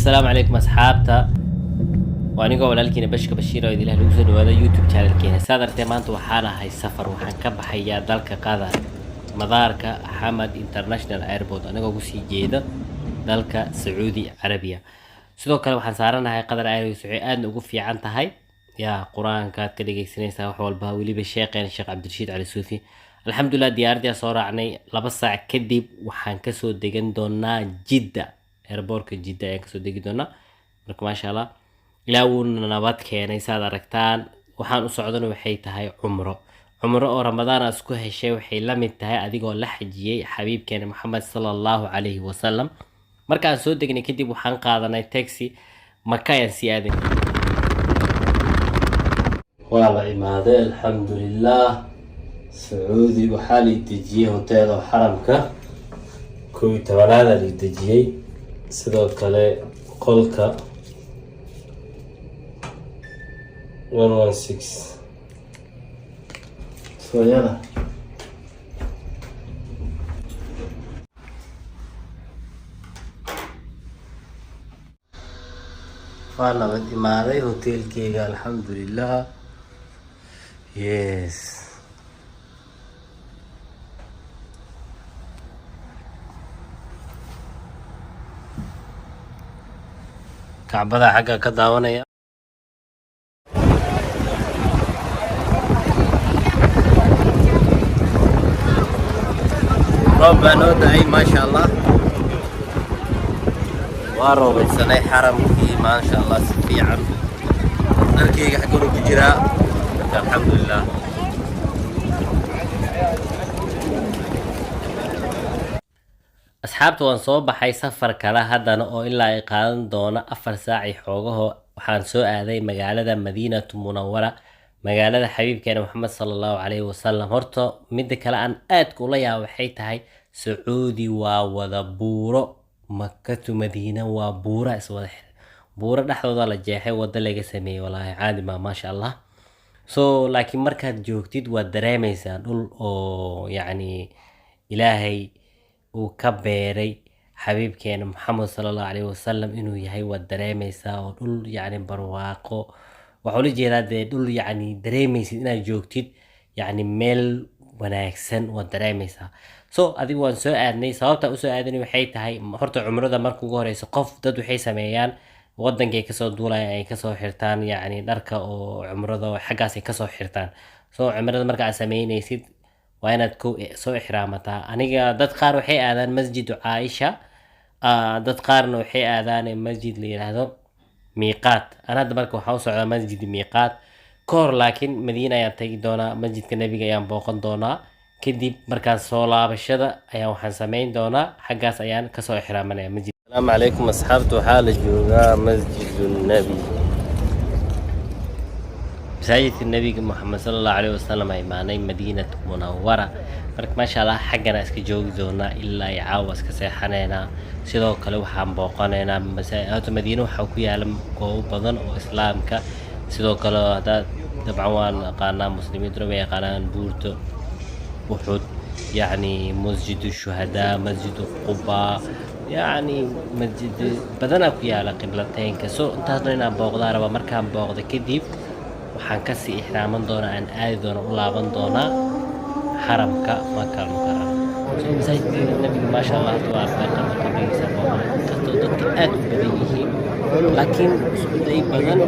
Assalaamu calaykum asxaabta, waa anigoo walaalkiina Bashka Bashiir oo idilah lagu soo dhawaada YouTube channelkeena. Saad aragtee, maanta waxaan ahay safar. Waxaan ka baxayaa dalka Qatar, madaarka Xamad International Airport, anigoo kusii jeeda dalka Sacuudi Carabiya. Sidoo kale waxaan saaranahay Qatar Airways. Waxay aadna ugu fiican tahay yaa qur-aankaad ka dhegeysanaysaa wax walba, weliba sheeqeen Sheekh Cabdirashiid Cali Suufi. Alxamdulilah, diyaaraddii soo raacnay. 2 saac kadib waxaan kasoo degan doonaa Jidda, airportka Jidda ayaan kasoo degi doonaa. Marka maasha Allah, ilaa wuuna nabad keenay. Saad aragtaan, waxaan u socdana waxay tahay cumro. Cumro oo Ramadaan aad isku heshay waxay la mid tahay adigoo la xajiyey xabiibkeena Maxamed sala Allahu calayhi wasalam. Markaan soo degnay kadib waxaan qaadanay taxi, Maka ayaan sii aaday. Waa la imaaday, alxamdulilah. Sacuudi waxaa la dejiyey hotel oo xaramka 11aad la dejiyey. Sidoo kale qolka 116 sooyada. Waa nabad imaaday hotelkeyga, alxamdulilah. Yes, kacbada xagga ka daawanaya. Roob baa noo da-ay, maasha Allah. Waa roobaysanay xaramkii, maasha Allah, si fiican. Dharkeyga xagganu ku jiraa. Marka alxamdulilah. Asxaabta, waan soo baxay safar kale haddana oo ilaa ay qaadan doono 4 saac iyo xoogaho. Waxaan soo aaday magaalada Madiinatu Munawara, magaalada xabiibkeena Maxamed sala Allahu calayhi wasalam. Horta midda kale aan aadka ula yaabo waxay tahay, Sacuudi waa wada buuro. Makatu Madiina waa buura iswada xiran, buuro dhexdooda la jeexay, wado laga sameeyey. Walaahi caadi maa, maasha Allah. So laakiin markaad joogtid waad dareemaysaa dhul oo yacni Ilaahay uu ka beeray xabiibkeena Maxamed sala Allahu calayhi wasalam inuu yahay. Waad dareemaysaa oo dhul yacni barwaaqo, waxaa ula jeedaa dee dhul yacni dareemaysid inaad joogtid yacni meel wanaagsan, waad dareemaysaa. So adigu waan soo aadnay. Sababta usoo aadanay waxay tahay, horta cumrada marka ugu horeyso qof dad waxay sameeyaan wadankay kasoo duulayaan ay kasoo xirtaan yacni dharka oo cumrada xaggaasay kasoo xirtaan. So cumrada marka aad sameynaysid waa inaad ko soo ixraamataa. Aniga dad qaar waxay aadaan Masjidu Caaisha, dad qaarna waxay aadaan masjid la yiraahdo Miiqaat. Ana hadda marka waxaan u socdaa Masjid Miiqaat ka hor, laakiin Madiina ayaan tagi doonaa, masjidka Nebiga ayaan booqan doonaa. Kadib markaan soo laabashada ayaan waxaan sameyn doonaa xaggaas ayaan kasoo ixraamanaya masjid. Asalaamu calaykum asxaabta, waxaa la joogaa Masjid Nabi, masaajidka Nabiga Moxamed sala Allahu alayhi wasalam aa imaanay Madiinat Munawara. Marka maasha Allah, xaggana iska joogi doonaa ilaa iyo caawa, iska seexaneynaa. Sidoo kale waxaan booqaneynaa horta Madiina waxaa ku yaala goobo badan oo Islaamka. Sidoo kale haddaad dabcan waan aqaanaa, muslimiintuna way yaqaanaan buurta Uxud, yacni Masjid Shuhadaa, Masjid Quba, yacni masjid badanaa ku yaala Qiblateynka. So intaasna inaan booqdaa rabaa. Markaan booqda kadib waxaan kasii ixraaman doonaa, aan aadi doona, u laaban doonaa xaramka Maka Almukarama. So masaajidka Nabiga, maasha Allah, hadda waa arkay qabrigiisa booqanay, inkastoo dadka aad u badan yihiin, laakiin isku day badan.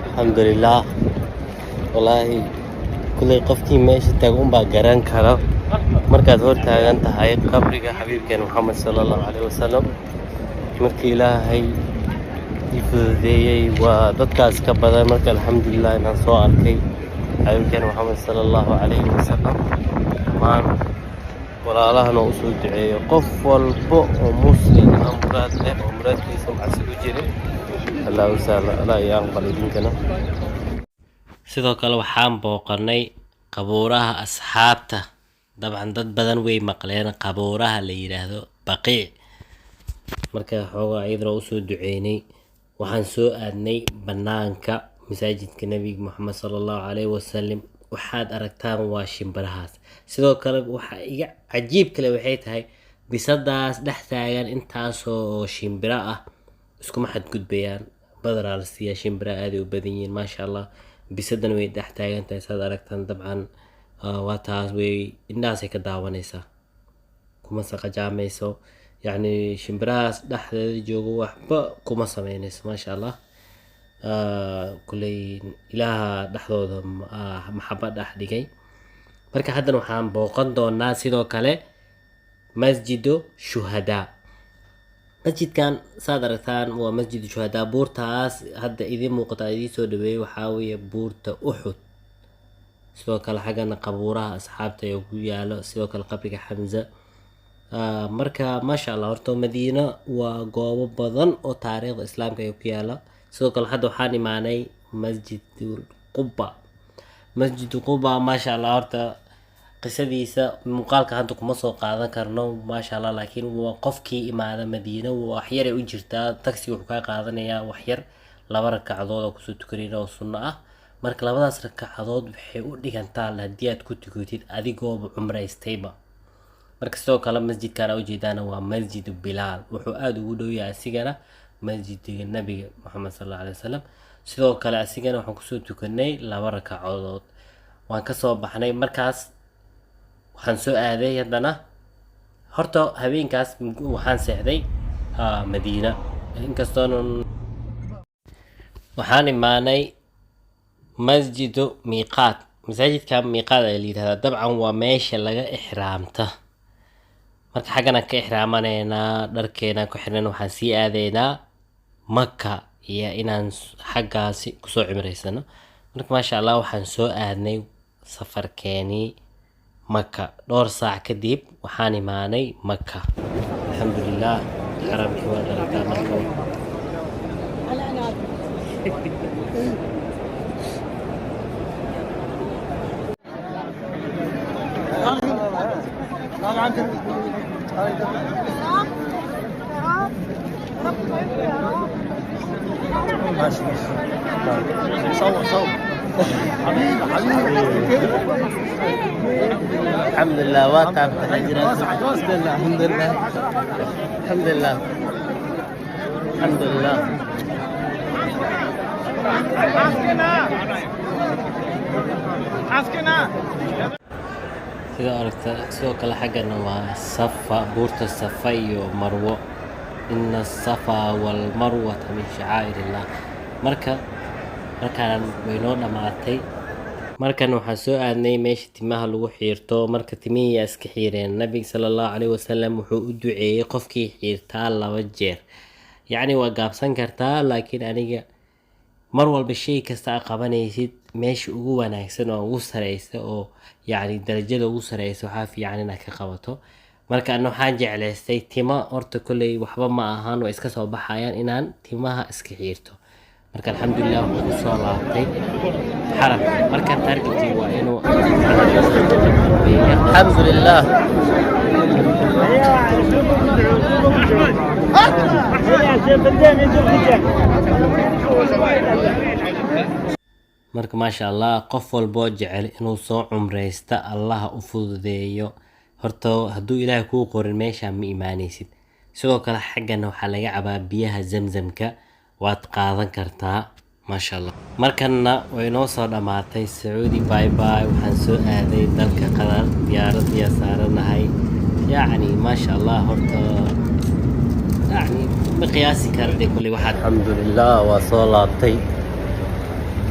Alxamdulilah, walaahi kulley qofkii meesha taagan unbaa garan kara markaad hor taagan tahay qabriga xabiibkeena Maxamed sala Allahu calayhi wasalam. Markii Ilaahay ii fududeeyey, waa dadkaas ka badan. Marka alxamdulilah inaan soo arkay xabiibkeena Maxamed sala Allahu calayhi wasalam. Dhammaan walaalahana usoo duceeyo, qof walbo oo muslim ah, muraad leh oo muraadkiisa macsi ku jiray, Allah u sahlo, Allah iyo aqbal idinkana. Sidoo kale waxaan booqanay qabuuraha asxaabta. Dabcan dad badan way maqleen qabuuraha la yiraahdo Baqiic. Marka xoogaa iyadana usoo duceynay. Waxaan soo aadnay banaanka masaajidka Nabiga Moxamed sala Allahu calayhi wasalam. Waxaad aragtaan waa shimbirahaas. Sidoo kale waxa iga cajiib kale waxay tahay bisadaas dhex taagan intaasoo shimbiro ah. Iskuma xadgudbayaan, badaraa la siiyaa. Shimbiraha aaday u badan yihiin, maasha Allah. Bisadan way dhex taagan tahay, saad aragtaan. Dabcan waa taas, way indhahaasay ka daawanaysaa, kuma saqajaamayso. Yacni shimbirahaas dhexdeeda joogo waxba kuma sameynayso, maasha Allah. Kuley Ilaaha dhexdooda maxaba dhex dhigay. Marka haddana waxaan booqan doonaa sidoo kale Masjidu Shuhadaa. Masjidkan saad aragtaan waa Masjid Shuhadaa. Buurtaas hadda idiin muuqata, idiin soo dhaweeyey, waxaa weeye buurta Uxud. Sidoo kale xaggana qabuuraha asxaabta ee ku yaalo, sidoo kale qabriga Xamza. Marka maasha Allah, horta Madiina waa goobo badan oo taariikhda Islaamka ee ku yaala. Sidoo kale hadda waxaan imaanay Masjidul Quba. Masjidu Quba, maasha Allah, horta qisadiisa muuqaalka hadda kuma soo qaadan karno, maasha Allah. Laakiin waa qofkii imaada Madiina, wax yaray u jirtaa, taxi wuxuu kaa qaadanayaa wax yar, laba ragcadood oo kusoo tukanayna oo sunno ah. Marka labadaas ragcadood waxay u dhigantaa haddii aad ku tukatid adigooba cumraystayba. Marka sidoo kale masjidkan aa ujeedaana waa Masjidu Bilaal. Wuxuu aada ugu dhow yahay asigana masjidka Nabiga Moxamed sal Allahu alay wasalam. Sidoo kale asigana waxaan kusoo tukanay laba ragcadood, waan kasoo baxnay. Markaas waxaan soo aaday haddana, horta habeenkaas waxaan seexday Madiina. Inkastoonan waxaan imaanay Masjidu Miiqaat. Masaajidka Miiqaat ayaa la yidhahdaa. Dabcan waa meesha laga ixraamta. Marka xaggana ka ixraamanaynaa, dharkeena ku xirnan, waxaan sii aadaynaa Maka iyo inaan xaggaasi kusoo cimraysano. Marka maasha Allah, waxaan soo aadnay safarkeenii Maka. Dhowr saac kadib waxaan imaanay Maka, alxamdulilah. Xaramkii waad aragtaa. Marka ماشي ماشي، صور صور حبيبي حبيبي. الحمد لله، waa taabtay. الحمد لله، الحمد لله، الحمد لله، الحمد لله. Sida aragta, sidoo kale xaggana waa Safa, buurta Safa iyo Marwo. Ina Safa walmarwata min shacaa'ir Illah. Marka markaan way noo dhammaatay. Markan waxaan soo aadnay meesha timaha lagu xiirto. Marka timihii yaa iska xiireen. Nabiga sala Allahu caleyhi wasalam wuxuu u duceeyey qofkii xiirtaa laba jeer. Yacni waa gaabsan kartaa, laakiin aniga mar walba shay kasta aa qabanaysid, meesha ugu wanaagsan oo ugu sareysa oo yacni darajada ugu sareysa waxaa fiican inaad ka qabato. Marka ana waxaan jeclaystay tima, horta kolley waxba ma ahan, way iska soo baxayaan, inaan timaha iska xiirto. Marka alxamdulilah, wuxuu kusoo laabtay xaramka. Marka targetkii waa inuu alxamdulilah. Marka maasha Allah, qof walboo jecel inuu soo cumreysta, Allaha u fududeeyo. Horta hadduu Ilaahay kuu qorin, meesha ma imaanaysid. Sidoo kale xaggana waxaa laga cabaa biyaha Zamzamka, waad qaadan kartaa, maasha Allah. Markanna way noo soo dhammaatay Sacuudi, bye bye. Waxaan soo aaday dalka Qatar, diyaarad ayaa saaranahay. Yacni maasha Allah, horta yacni ma qiyaasi kara dee kolley waxaad. Alxamdulilah, waa soo laabtay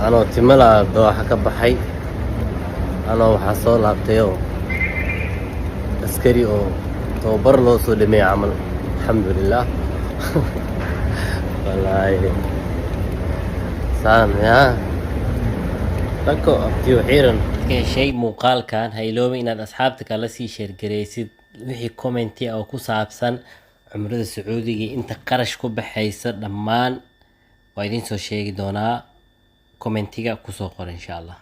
anoo timala dooxa ka baxay, anoo waxaa soo laabtay oo askari oo tababar loo soo dhameeyay camal. Alxamdulilah, wallaahi saan yaa rako abtiyo xiiran. Ka heshay muuqaalkan, ha iloobin inaad asxaabta kala sii share gareysid. Wixii comment oo ku saabsan cumrada Sacuudiga iyo inta qarash ku baxaysa, dhammaan waa idiin soo sheegi doonaa. Commentiga kusoo qor, insha Allah.